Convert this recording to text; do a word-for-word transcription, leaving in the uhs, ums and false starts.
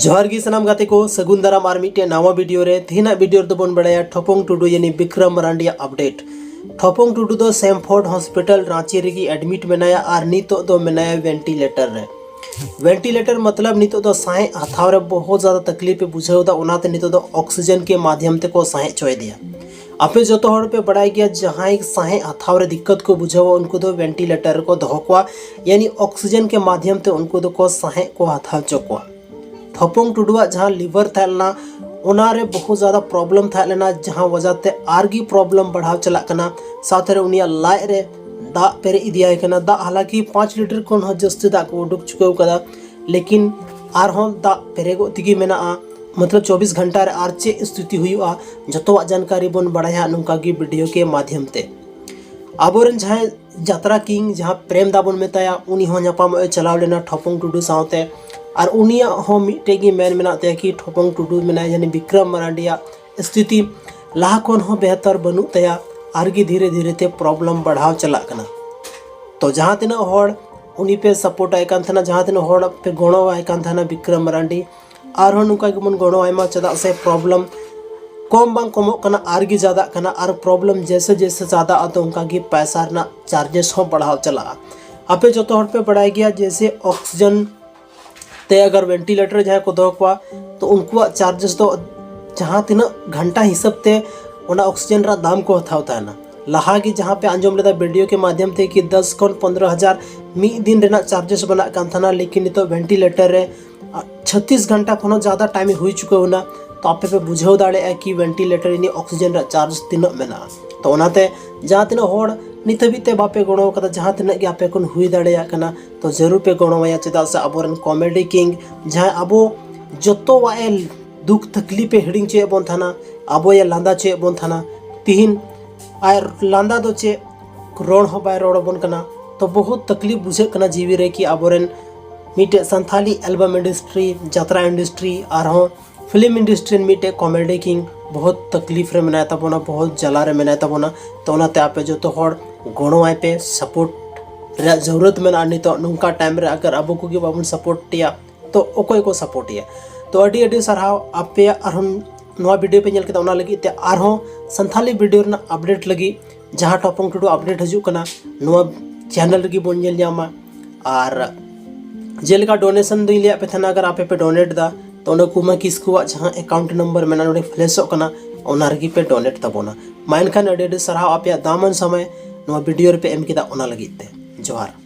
ᱡᱚᱦᱟᱨ ᱜᱮ ᱥᱟᱱᱟᱢ ᱜᱟᱛᱮ ᱠᱚ, ᱥᱟᱹᱜᱩᱱ ᱫᱟᱨᱟᱢ ᱟᱨ ᱢᱤᱫᱴᱮᱱ ᱱᱟᱣᱟ ᱵᱷᱤᱰᱤᱭᱳ ᱨᱮ᱾ ᱛᱮᱦᱮᱧᱟᱜ ᱵᱷᱤᱰᱤᱭᱳ ᱨᱮᱫᱚ ᱵᱚᱱ ᱵᱟᱲᱟᱭᱟ ᱴᱷᱚᱯᱚᱝ ᱴᱩᱰᱩ ᱭᱟᱱᱤ ᱵᱤᱠᱨᱚᱢ ᱢᱟᱨᱟᱱᱰᱤᱭᱟᱜ ᱟᱯᱰᱮᱴ᱾ ᱴᱷᱚᱯᱚᱝ ᱴᱩᱰᱩ ᱫᱚ ᱥᱮᱢᱯᱷᱳᱨᱰ ᱦᱚᱥᱯᱤᱴᱟᱞ ᱨᱟᱸᱪᱤ ᱨᱮᱜᱮ ᱮᱰᱢᱤᱴ ᱢᱮᱱᱟᱭᱟ ᱟᱨ ᱱᱤᱛᱚᱜ ᱫᱚ ᱢᱮᱱᱟᱭᱟ ᱵᱷᱮᱱᱴᱤᱞᱮᱴᱚᱨ ᱨᱮ᱾ ᱵᱷᱮᱱᱴᱤᱞᱮᱴᱚᱨ ᱢᱚᱛᱞᱚᱵ ᱱᱤᱛᱚᱜ ᱫᱚ ᱥᱟᱸᱦᱮᱫ ᱦᱟᱛᱟᱣ ᱨᱮ ᱵᱚᱦᱩᱛ ᱡᱟᱫᱟ ᱛᱟᱠᱞᱤᱯ ᱮ ᱵᱩᱡᱷᱟᱹᱣ ᱮᱫᱟ, ᱚᱱᱟᱛᱮ ᱱᱤᱛᱚᱜ ᱫᱚ ᱚᱠᱥᱤᱡᱮᱱ ᱠᱮ ᱢᱟᱫᱷᱭᱚᱢ ᱛᱮᱠᱚ ᱥᱟᱸᱦᱮᱫ ᱦᱚᱪᱚᱭᱮᱫᱮᱭᱟ᱾ ᱟᱯᱮ ᱡᱚᱛᱚ ᱦᱚᱲ ᱯᱮ ᱵᱟᱲᱟᱭ ᱜᱮᱭᱟ, ᱡᱟᱦᱟᱸᱭ ᱥᱟᱸᱦᱮᱫ ᱦᱟᱛᱟᱣ ᱨᱮ ᱫᱤᱠᱠᱟᱛ ᱠᱚ ᱵᱩᱡᱷᱟᱹᱣᱟ, ᱩᱱᱠᱩ ᱫᱚ ᱵᱷᱮᱱᱴᱤᱞᱮᱴᱚᱨ ᱨᱮᱠᱚ ᱫᱚᱦᱚ ᱠᱚᱣᱟ, ᱭᱟᱱᱤ ᱚᱠᱥᱤᱡᱮᱱ ᱠᱮ ᱢᱟᱫᱷᱭᱚᱢ ᱛᱮ ᱩᱱᱠᱩ ᱫᱚᱠᱚ ᱥᱟᱸᱦᱮᱫ ᱠᱚ ᱦᱟᱛᱟᱣ ᱦᱚᱪᱚ ᱠᱚᱣᱟ᱾ ᱴᱷᱚᱯᱚᱝ ᱴᱩᱰᱩᱣᱟᱜ ᱡᱟᱦᱟᱸ ᱞᱤᱵᱷᱟᱨ ᱛᱟᱦᱮᱸ ᱞᱮᱱᱟ, ᱚᱱᱟᱨᱮ ᱵᱚᱦᱩᱛ ᱡᱟᱫᱟ ᱯᱨᱚᱵᱞᱮᱢ ᱛᱟᱦᱮᱸ ᱞᱮᱱᱟ, ᱡᱟᱦᱟᱸ ᱣᱟᱡᱟ ᱛᱮ ᱟᱨᱜᱮ ᱯᱨᱚᱵᱞᱮᱢ ᱵᱟᱲᱦᱟᱣ ᱪᱟᱞᱟᱜ ᱠᱟᱱᱟ᱾ ᱥᱟᱶᱛᱮ ᱨᱮ ᱩᱱᱤᱭᱟᱜ ᱞᱟᱡ ᱨᱮ ᱫᱟᱜ ᱯᱮᱨᱮᱡ ᱤᱫᱤᱭᱟᱭ ᱠᱟᱱᱟ᱾ ᱫᱟᱜ ᱦᱟᱞᱟᱠᱤ ᱯᱟᱸᱪ ᱞᱤᱴᱟᱨ ᱠᱷᱚᱱ ᱦᱚᱸ ᱡᱟᱹᱥᱛᱤ ᱫᱟᱜ ᱠᱚ ᱩᱰᱩᱠ ᱪᱩᱠᱟᱹᱣ ᱠᱟᱫᱟ, ᱞᱮᱠᱤᱱ ᱟᱨᱦᱚᱸ ᱫᱟᱜ ᱯᱮᱨᱮᱜᱚᱜ ᱛᱮᱜᱮ ᱢᱮᱱᱟᱜᱼᱟ᱾ ᱢᱚᱛᱞᱚᱵ ᱪᱚᱵᱵᱤᱥ ᱜᱷᱚᱱᱴᱟ ᱨᱮ ᱟᱨ ᱪᱮᱫ ᱥᱛᱷᱤᱛᱤ ᱦᱩᱭᱩᱜᱼᱟ, ᱡᱚᱛᱚᱣᱟᱜ ᱡᱟᱱᱠᱟᱨᱤ ᱵᱚᱱ ᱵᱟᱲᱟᱭᱟ ᱱᱚᱝᱠᱟ ᱜᱮ ᱵᱷᱤᱰᱤᱭᱳ ᱠᱮ ᱢᱟᱫᱷᱭᱚᱢ ᱛᱮ᱾ ᱟᱵᱚᱨᱮᱱ ᱡᱟᱦᱟᱸᱭ ᱡᱟᱛᱨᱟ ᱠᱤᱝ, ᱡᱟᱦᱟᱸ ᱯᱨᱮᱢ ᱫᱟ ᱵᱚᱱ ᱢᱮᱛᱟᱭᱟ, ᱩᱱᱤ ᱦᱚᱸ ᱧᱟᱯᱟᱢᱚᱜ ᱮ ᱪᱟᱞᱟᱣ ᱞᱮᱱᱟ ᱴᱷᱚᱯᱚᱝ ᱴᱩᱰᱩ ᱥᱟᱶᱛᱮ᱾ ᱟᱨ ᱩᱱᱤᱭᱟᱜ ᱦᱚᱸ ᱢᱤᱫᱴᱮᱡ ᱜᱮ ᱢᱮᱱ ᱢᱮᱱᱟᱜ ᱛᱟᱭᱟ ᱠᱤ ᱴᱷᱚᱯᱚᱝ ᱴᱩᱰᱩ ᱢᱮᱱᱟᱭᱟ, ᱡᱟᱹᱱᱤᱡ ᱵᱤᱠᱨᱚᱢ ᱢᱟᱨᱟᱱᱰᱤᱭᱟᱜ ᱥᱛᱷᱤᱛᱤ ᱞᱟᱦᱟ ᱠᱷᱚᱱ ᱦᱚᱸ ᱵᱮᱦᱛᱟᱨ ᱵᱟᱹᱱᱩᱜ ᱛᱟᱭᱟ, ᱟᱨᱜᱮ ᱫᱷᱤᱨᱮ ᱫᱷᱤᱨᱮ ᱛᱮ ᱯᱨᱚᱵᱞᱮᱢ ᱵᱟᱲᱦᱟᱣ ᱪᱟᱞᱟᱜ ᱠᱟᱱᱟ᱾ ᱛᱚ ᱡᱟᱦᱟᱸ ᱛᱤᱱᱟᱹᱜ ᱦᱚᱲ ᱩᱱᱤ ᱯᱮ ᱥᱟᱯᱳᱨᱴ ᱟᱭ ᱠᱟᱱ ᱛᱟᱦᱮᱱᱟ, ᱡᱟᱦᱟᱸ ᱛᱤᱱᱟᱹᱜ ᱦᱚᱲ ᱯᱮ ᱜᱚᱲᱚ ᱟᱭ ᱠᱟᱱ ᱛᱟᱦᱮᱱᱟ ᱵᱤᱠᱨᱚᱢ ᱢᱟᱨᱟᱱᱰᱤ, ᱟᱨᱦᱚᱸ ᱱᱚᱝᱠᱟ ᱜᱮᱵᱚᱱ ᱜᱚᱲᱚ ᱟᱭᱢᱟ, ᱪᱮᱫᱟᱜ ᱥᱮ ᱯᱨᱚᱵᱞᱮᱢ ᱠᱚᱢ ᱵᱟᱝ ᱠᱚᱢᱚᱜ ᱠᱟᱱᱟ, ᱟᱨᱜᱮ ᱡᱟᱫᱟᱜ ᱠᱟᱱᱟ᱾ ᱟᱨ ᱯᱨᱚᱵᱞᱮᱢ ᱡᱮᱥᱮ ᱡᱮᱥᱮ ᱡᱟᱫᱟᱜᱼᱟ, ᱛᱚ ᱚᱱᱠᱟ ᱜᱮ ᱯᱚᱭᱥᱟ ᱨᱮᱱᱟᱜ ᱪᱟᱨᱡᱮᱥ ᱦᱚᱸ ᱵᱟᱲᱦᱟᱣ ᱪᱟᱞᱟᱜᱼᱟ᱾ ᱟᱯᱮ ᱡᱚᱛᱚ ᱦᱚᱲ ᱯᱮ ᱵᱟᱲᱟᱭ ᱜᱮᱭᱟ, ᱡᱮᱥᱮ ᱚᱠᱥᱤᱡᱮᱱ ᱛᱮ ᱟᱜᱟᱨ ᱵᱷᱮᱱᱴᱤᱞᱮᱴᱚᱨ ᱨᱮ ᱡᱟᱦᱟᱸᱭ ᱠᱚ ᱫᱚᱦᱚ ᱠᱚᱣᱟ, ᱛᱚ ᱩᱱᱠᱩᱣᱟᱜ ᱪᱟᱨᱡᱮᱥ ᱫᱚ ᱡᱟᱦᱟᱸ ᱛᱤᱱᱟᱹᱜ ᱜᱷᱚᱱᱴᱟ ᱦᱤᱥᱟᱹᱵ ᱛᱮ ᱚᱱᱟ ᱚᱠᱥᱤᱡᱮᱱ ᱨᱮᱱᱟᱜ ᱫᱟᱢ ᱠᱚ ᱦᱟᱛᱟᱣ ᱛᱟᱦᱮᱱᱟ᱾ ᱞᱟᱦᱟ ᱜᱮ ᱡᱟᱦᱟᱸ ᱯᱮ ᱟᱸᱡᱚᱢ ᱞᱮᱫᱟ ᱵᱷᱤᱰᱤᱭᱳ ᱠᱮ ᱢᱟᱫᱷᱭᱚᱢ ᱛᱮ ᱠᱤ ᱫᱚᱥ ᱠᱷᱚᱱ ᱯᱚᱱᱫᱽᱨᱚ ᱦᱟᱡᱟᱨ ᱢᱤᱫ ᱫᱤᱱ ᱨᱮᱱᱟᱜ ᱪᱟᱨᱡᱮᱥ ᱵᱮᱱᱟᱜ ᱠᱟᱱ ᱛᱟᱦᱮᱱᱟ, ᱞᱮᱠᱤᱱ ᱱᱤᱛᱚᱜ ᱵᱷᱮᱱᱴᱤᱞᱮᱴᱚᱨ ᱨᱮ ᱪᱷᱚᱛᱤᱥ ᱜᱷᱚᱱᱴᱟ ᱠᱷᱚᱱ ᱦᱚᱸ ᱡᱟᱫᱟ ᱴᱟᱭᱤᱢ ᱦᱩᱭ ᱪᱩᱠᱟᱹᱣ ᱮᱱᱟ᱾ ᱛᱚ ᱟᱯᱮ ᱯᱮ ᱵᱩᱡᱷᱟᱹᱣ ᱫᱟᱲᱮᱭᱟᱜᱼᱟ ᱠᱤ ᱵᱷᱮᱱᱴᱤᱞᱮᱴᱚᱨ ᱨᱤᱱᱤᱡ ᱚᱠᱥᱤᱡᱮᱱ ᱨᱮᱭᱟᱜ ᱪᱟᱨᱡᱽ ᱛᱤᱱᱟᱹᱜ ᱢᱮᱱᱟᱜᱼᱟ᱾ ᱛᱚ ᱚᱱᱟᱛᱮ ᱡᱟᱦᱟᱸ ᱛᱤᱱᱟᱹᱜ ᱦᱚᱲ ᱱᱤᱛ ᱦᱟᱹᱵᱤᱡ ᱛᱮ ᱵᱟᱯᱮ ᱜᱚᱲᱚ ᱟᱠᱟᱫᱟ, ᱡᱟᱦᱟᱸ ᱛᱤᱱᱟᱹᱜ ᱜᱮ ᱟᱯᱮ ᱠᱷᱚᱱ ᱦᱩᱭ ᱫᱟᱲᱮᱭᱟᱜ ᱠᱟᱱᱟ, ᱛᱚ ᱡᱟᱹᱨᱩᱲ ᱯᱮ ᱜᱚᱲᱚᱣᱟᱭᱟ᱾ ᱪᱮᱫᱟᱜ ᱥᱮ ᱟᱵᱚᱨᱮᱱ ᱠᱚᱢᱮᱰᱤ ᱠᱤᱝ, ᱡᱟᱦᱟᱸᱭ ᱟᱵᱚ ᱡᱚᱛᱚᱣᱟᱜ ᱮ ᱫᱩᱠ ᱛᱟᱠᱞᱤᱯ ᱮ ᱦᱤᱲᱤᱧ ᱦᱚᱪᱚᱭᱮᱫ ᱵᱚᱱ ᱛᱟᱦᱮᱱᱟ, ᱟᱵᱚᱭᱮ ᱞᱟᱸᱫᱟ ᱦᱚᱪᱚᱭᱮᱫ ᱵᱚᱱ ᱛᱟᱦᱮᱱᱟ, ᱛᱤᱦᱤᱧ ᱟᱨ ᱞᱟᱸᱫᱟ ᱫᱚ ᱪᱮᱫ, ᱨᱚᱲ ᱦᱚᱸ ᱵᱟᱭ ᱨᱚᱲ ᱟᱵᱚᱱ ᱠᱟᱱᱟ᱾ ᱛᱚ ᱵᱚᱦᱩᱛ ᱛᱟᱠᱞᱤᱯ ᱵᱩᱡᱷᱟᱹᱜ ᱠᱟᱱᱟ ᱡᱤᱣᱤ ᱨᱮ ᱠᱤ ᱟᱵᱚᱨᱮᱱ ᱢᱤᱫᱴᱮᱡ ᱥᱟᱱᱛᱷᱟᱞᱤ ᱮᱞᱵᱟᱢ ᱤᱱᱰᱟᱥᱴᱨᱤ, ᱡᱟᱛᱨᱟ ᱤᱱᱰᱟᱥᱴᱨᱤ, ᱟᱨᱦᱚᱸ ᱯᱷᱤᱞᱢ ᱤᱱᱰᱟᱥᱴᱨᱤ ᱨᱮᱱ ᱢᱤᱫᱴᱮᱡ ᱠᱚᱢᱮᱰᱤ ᱠᱤᱝ ᱵᱚᱦᱩᱛ ᱛᱟᱠᱞᱤᱯ ᱨᱮ ᱢᱮᱱᱟᱭ ᱛᱟᱵᱚᱱᱟ, ᱵᱚᱦᱩᱛ ᱡᱟᱞᱟ ᱨᱮ ᱢᱮᱱᱟᱭ ᱛᱟᱵᱚᱱᱟ᱾ ᱛᱚ ᱚᱱᱟᱛᱮ ᱟᱯᱮ ᱡᱚᱛᱚ ᱦᱚᱲ ᱜᱚᱲᱚᱣᱟᱭ ᱯᱮ, ᱥᱟᱯᱳᱨᱴ ᱨᱮᱭᱟᱜ ᱡᱟᱹᱨᱩᱲᱟᱛ ᱢᱮᱱᱟᱜᱼᱟ ᱱᱤᱛᱚᱜ ᱱᱚᱝᱠᱟ ᱴᱟᱭᱤᱢ ᱨᱮ᱾ ᱟᱜᱟᱨ ᱟᱵᱚ ᱠᱚᱜᱮ ᱵᱟᱵᱚᱱ ᱥᱟᱯᱳᱨᱴ ᱮᱭᱟ, ᱛᱚ ᱚᱠᱚᱭ ᱠᱚ ᱥᱟᱯᱳᱨᱴ ᱮᱭᱟ? ᱛᱚ ᱟᱹᱰᱤ ᱟᱹᱰᱤ ᱥᱟᱨᱦᱟᱣ ᱟᱯᱮᱭᱟᱜ, ᱟᱨᱦᱚᱸ ᱱᱚᱣᱟ ᱵᱷᱤᱰᱤᱭᱳ ᱯᱮ ᱧᱮᱞ ᱠᱮᱫᱟ, ᱚᱱᱟ ᱞᱟᱹᱜᱤᱫ ᱛᱮ ᱟᱨᱦᱚᱸ ᱥᱟᱱᱛᱷᱟᱞᱤ ᱵᱷᱤᱰᱤᱭᱳ ᱨᱮᱱᱟᱜ ᱟᱯᱰᱮᱴ ᱞᱟᱹᱜᱤᱫ ᱡᱟᱦᱟᱸ ᱴᱚᱯᱚᱝ ᱴᱩᱰᱩ ᱟᱯᱰᱮᱴ ᱦᱤᱡᱩᱜ ᱠᱟᱱᱟ, ᱱᱚᱣᱟ ᱪᱮᱱᱮᱞ ᱨᱮᱜᱮ ᱵᱚᱱ ᱧᱮᱞ ᱧᱟᱢᱟ᱾ ᱟᱨ ᱡᱮᱞᱮᱠᱟ ᱰᱳᱱᱮᱥᱚᱱ ᱫᱚᱧ ᱞᱟᱹᱭᱟᱫ ᱯᱮ ᱛᱟᱦᱮᱱᱟ, ᱟᱜᱟᱨ ᱟᱯᱮ ᱯᱮ ᱰᱳᱱᱮᱴ ᱮᱫᱟ, ᱛᱚ ᱚᱸᱰᱮ ᱠᱩᱢᱟ ᱠᱤᱥᱠᱩᱣᱟᱜ ᱡᱟᱦᱟᱸ ᱮᱠᱟᱣᱩᱱᱴ ᱱᱟᱢᱵᱟᱨ ᱢᱮᱱᱟᱜᱼᱟ, ᱱᱚᱰᱮ ᱯᱷᱞᱮᱥᱚᱜ ᱠᱟᱱᱟ, ᱚᱱᱟ ᱨᱮᱜᱮ ᱯᱮ ᱰᱳᱱᱮᱴ ᱛᱟᱵᱚᱱᱟ᱾ ᱢᱟ ᱮᱱᱠᱷᱟᱱ ᱟᱹᱰᱤ ᱟᱹᱰᱤ ᱥᱟᱨᱦᱟᱣ ᱟᱯᱮᱭᱟᱜ ᱫᱟᱢᱟᱱ ᱥᱚᱢᱚᱭ ᱱᱚᱣᱟ ᱵᱷᱤᱰᱤᱭᱳ ᱨᱮᱯᱮ ᱮᱢ ᱠᱮᱫᱟ, ᱚᱱᱟ ᱞᱟᱹᱜᱤᱫ ᱛᱮ ᱡᱚᱦᱟᱨ᱾